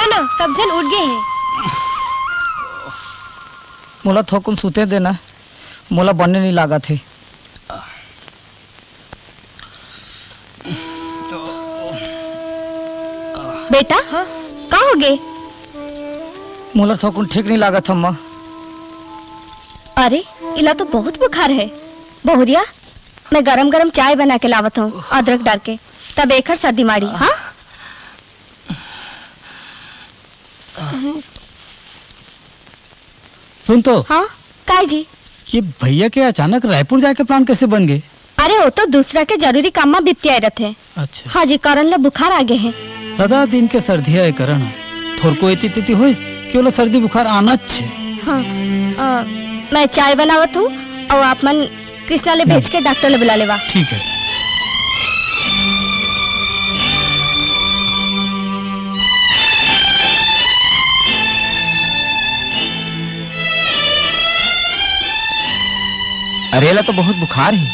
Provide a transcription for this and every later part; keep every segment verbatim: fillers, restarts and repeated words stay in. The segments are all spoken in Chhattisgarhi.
ना, सब झन उठ गे हे। मोला थोकुन सुते देना, मोला बने नइ लागत हे। बेटा, हाँ? का हो गे? मोला थोकुन ठीक नइ लागत, अम्मा। अरे, इला तो बहुत बुखार हे। बहुरिया, मैं गरम गरम चाय बना के लावत हूँ, अदरक डाल के, तब एकर सर्दी माड़ी, हाँ? सुन तो। हाँ, काय जी? ये भैया के अचानक रायपुर जाए के plan कैसे बन गए? अरे, वो तो दूसरा के जरूरी काम में बिपतियाए रथे। अच्छा। हाँ जी, करण ला बुखार आ गे हे। सदा दिन के सर्दिया ए करण, थोरको एती तेती होइस कि ओला सर्दी बुखार आना छे। हाँ, अ, मैं चाय बनावत हूँ और आप मन कृष्णा ले भेज के डॉक्टर ले बुला लेवा। ठीक है। अरे, एला तो बहुत बुखार हे।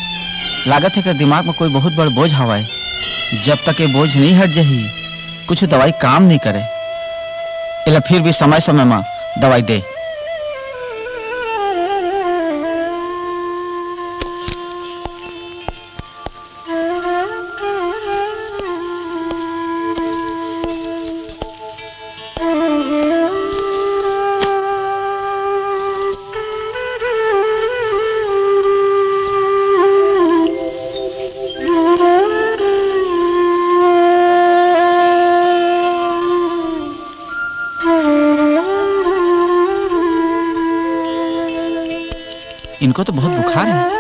लागत हे कि दिमाग में कोई बहुत बड़ बोझ हवय। जब तक ये बोझ नहीं हट जाही, कुछ दवाई काम नहीं करे। एला फिर भी समय-समय म दवाई दे। इनको तो बहुत बुखार है।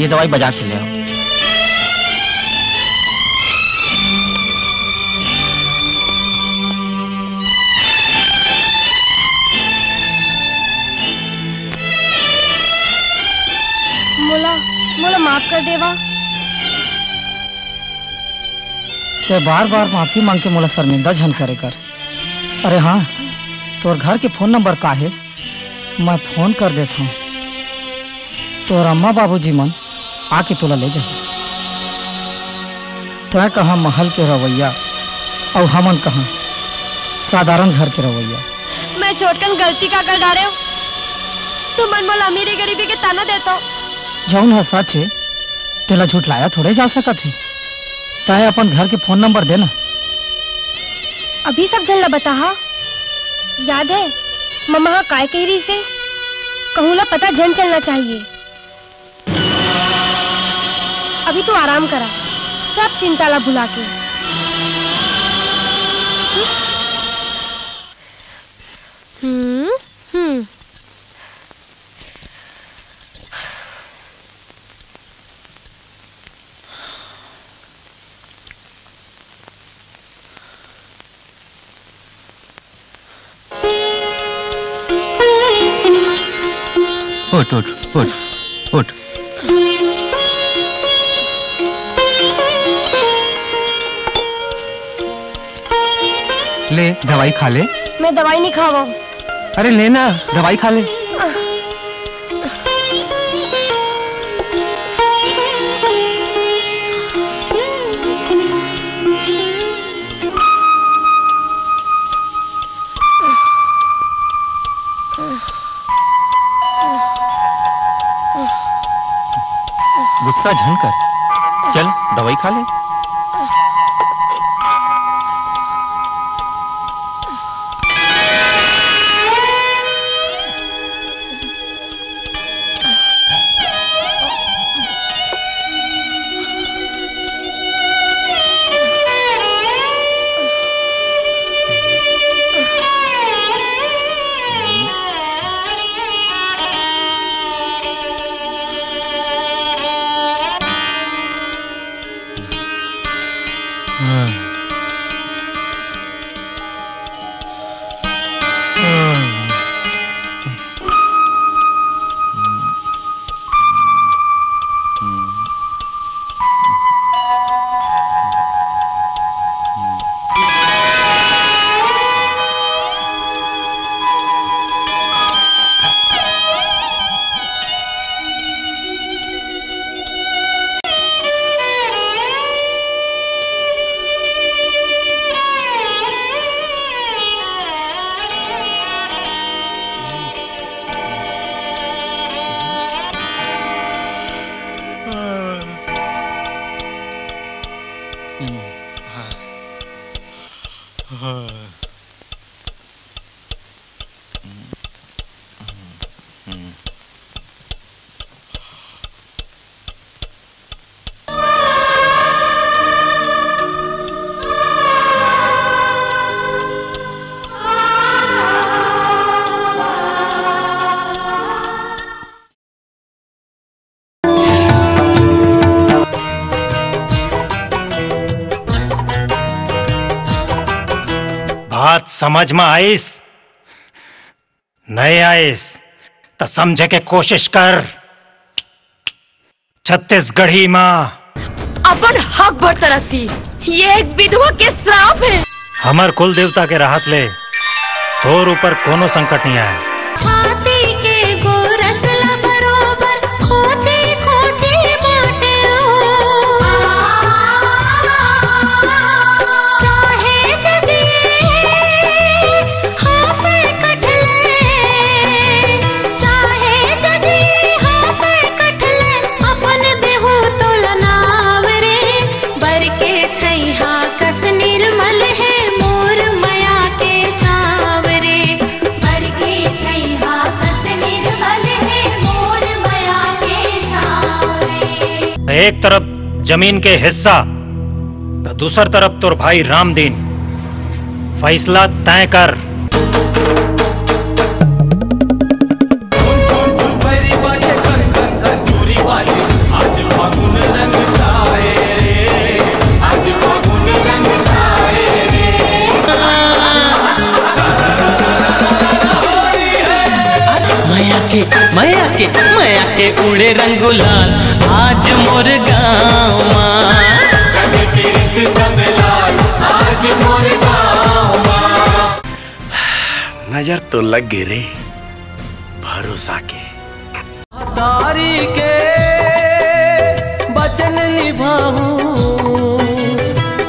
ये दवाई बाजार से ले आओ। मोला, मोला माफ कर देवा। ते बार-बार माफी मांग के मोला शर्मिंदा झन करे कर। अरे हाँ, तोर घर के फोन नंबर का हे? मैं फोन कर देथंव। तोर अम्मा बाबूजी मन आके तोला ले जाही। तैं कहाँ महल के रवैया, अउ हमन कहाँ साधारण घर के रवैया। मैं छोटकन गलती का कर डारेंव? तुमन मोला अमीरी गरीबी के ताना देथव। जौन ह सच हे, तेला झुठलाया थोड़े जा सकत हे। तैं अपन घर के फोन नंबर दे ना। अभी सब झन ला बताहा। याद हे, ममा हा काय कही रहिस हे? कहूँ ला पता झन चलना चाहिए। अभी तू आराम करा, सब चिंता ला भुला के। हम्म, हम्म। उठ, उठ, उठ, उठ। ले, दवाई खा ले। मैं दवाई नहीं खावा। अरे ले ना, दवाई खा ले। गुस्सा झन कर, चल दवाई खा ले। समझ म आइस? नइ आइस त समझे के कोशिश कर। छत्तीसगढ़ी माँ। अपन हक बर तरसी, ये एक विधवा के श्राप हे। हमर कुल देवता के रहत ले तोर ऊपर कोनो संकट नइ आय। छाती के गोरस ला बरोबर खोदी खोदी बाटे ओ। चाहे जदी हाथ कटले, चाहे जदी हाथ कटले, अपन देहू तोला नाव रे। बर के छैहा कस निर्मल हे मोर मया के छाव रे। बर के छैहा कस निर्मल हे मोर मया के छाव रे। एक तरफ जमीन के हिस्सा, त दूसर तरफ तोर भाई रामदीन। फैसला तय कर। मया के, मया के, मया के उड़े रंग गुलाल आज मोर गाँव मा। नजर तो लग गे रे भरोसा के। महतारी के बचन निभाहूँ,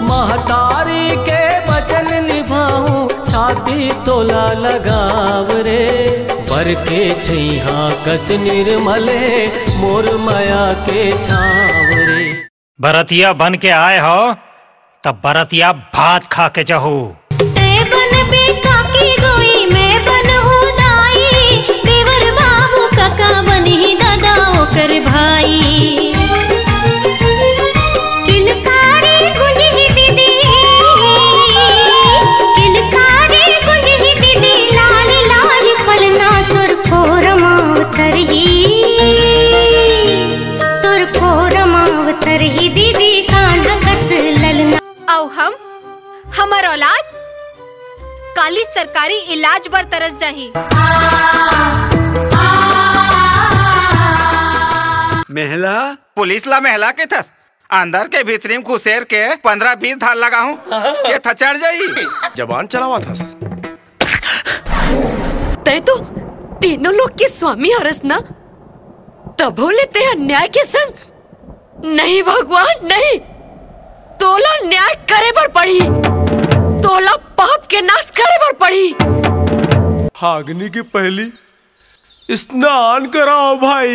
महतारी के बचन निभाहूँ, छाती तोला लगाव रे। बर के छैहा कस निर्मल हे मोर मया के छाव रे। बरतिया बन के आय हव, त बरतिया भात खा के जहू। तै बनबे काकी गोई, मैं बनहूँ दाई, देवर बाबू काका बनही दादा ओकर भाई। किलकारी गुंजही दीदी, किलकारी गुंजही दीदी, लाल लाल पलना तोर कोरमा उतरही। तोर कोरमा अवतरही दीदी कान्हा कस ललना। अउ हम, हमर औलाद काली सरकारी इलाज बर तरस जाही। मेहला? पुलिस ला मेहला कथस? अंदर के भीतरी म घुसेर के पंद्रह बीस धार लगाहूँ, चेत ह चढ़ जाही। जबान चलावत हस। तै तो तीनों लोग के स्वामी हरस ना, तभो ले तै अन्याय के संग। नहीं भगवान, नहीं, तोला न्याय करे बर पड़ही, तोला पाप के नाश करे बर पड़ही। फागनी के पहली स्नान कराओ भाई।